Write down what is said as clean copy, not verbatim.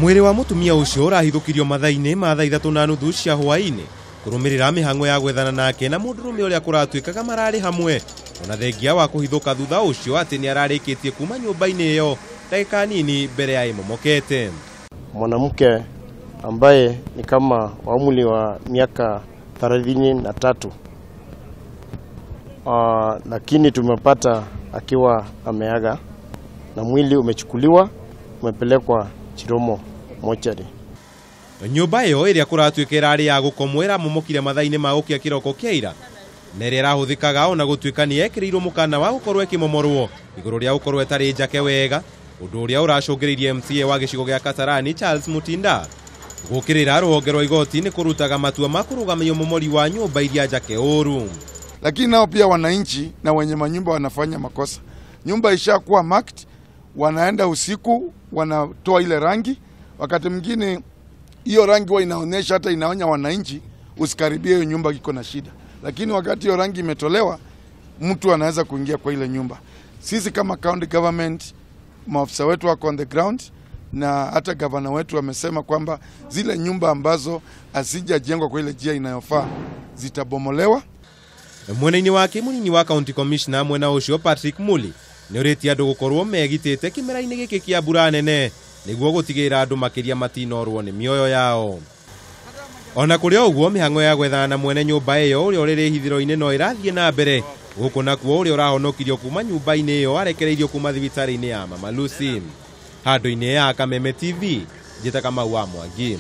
Mwĩrĩ wa mũtumia ũcio ũrahithũkirio mathaa-inĩ ma thaa 3:30 cia hwaĩ-inĩ kũrũmĩrĩra mĩhang'o ya gwethana nake na mũndũrũme ũrĩa kũratuĩkaga mararĩ hamwe, ona thengia wa kũhithũka thutha ũcio atĩ nĩ ararĩkĩtie kuma nyũmba-inĩ ĩyo ndagĩka nini mbere ya ĩmomokete. Mwanamke ambaye ni kama wa umri wa miaka 33, lakini tumepata akiwa ameaga na mwili umechukuliwa umepelekwa Chiromo mochari. Nyũmba ĩyo ĩrĩa kũratuĩka ĩrarĩ ya gũkomwo ĩramomokire mathaa-inĩ ma gũkĩa kĩroko kĩa ira na ĩrĩa ĩrahũthĩkaga ona gũtuĩka nĩ yekĩrĩirwo mũkana wa gũkorwo ĩkĩmomorwo igũrũ rĩa gũkorwo ĩtarĩ njake wega, ũndũ ũrĩa ũracũngĩrĩirie MCA wa gĩcigo gĩa Kasarani Charles Mutinda gũkĩrĩra rũhonge rwa igoti nĩ kũrutaga matua ma kũrũgamia ũmomori wa nyũmba iria njake ũru. Lakini nao pia wananchi na wenye manyumba wanafanya makosa. Nyumba ishakuwa marked, wanaenda usiku wanatoa ile rangi. Wakati mwingine hiyo rangi huwa inaonyesha, hata inaonya wananchi usikaribie hiyo nyumba iko na shida. Lakini wakati hiyo rangi imetolewa, mtu anaweza kuingia kwa ile nyumba. Sisi kama county government, maafisa wetu wako on the ground, na hata gavana wetu amesema kwamba zile nyumba ambazo hazijajengwa kwa ile njia inayofaa zitabomolewa. Mwena-inĩ wake mũnini wa county commissioner mwena ũcio Patrick Muli nĩ ũrĩtie andũ gũkorwo megitĩte kĩmera-inĩ gĩkĩ kĩa mbura nene nĩguo gũtigĩrĩra andũ makĩria matinorwo nĩ mĩoyo yao. Ona kũrĩ o ũguo, mĩhang'o ya gwethana na mwene nyũmba ĩyo ũrĩa ũrĩ rĩhithĩro-inĩ no ĩrathiĩ na mbere, gũkũ nakuo ũrĩa ũrahonokirio kuma nyũmba-inĩ ĩyo arekereirio kuma thibitarĩ-inĩ ya Mama Lucy. Handũ-inĩ ya Kameme TV, njĩta Kamau wa Mwangi.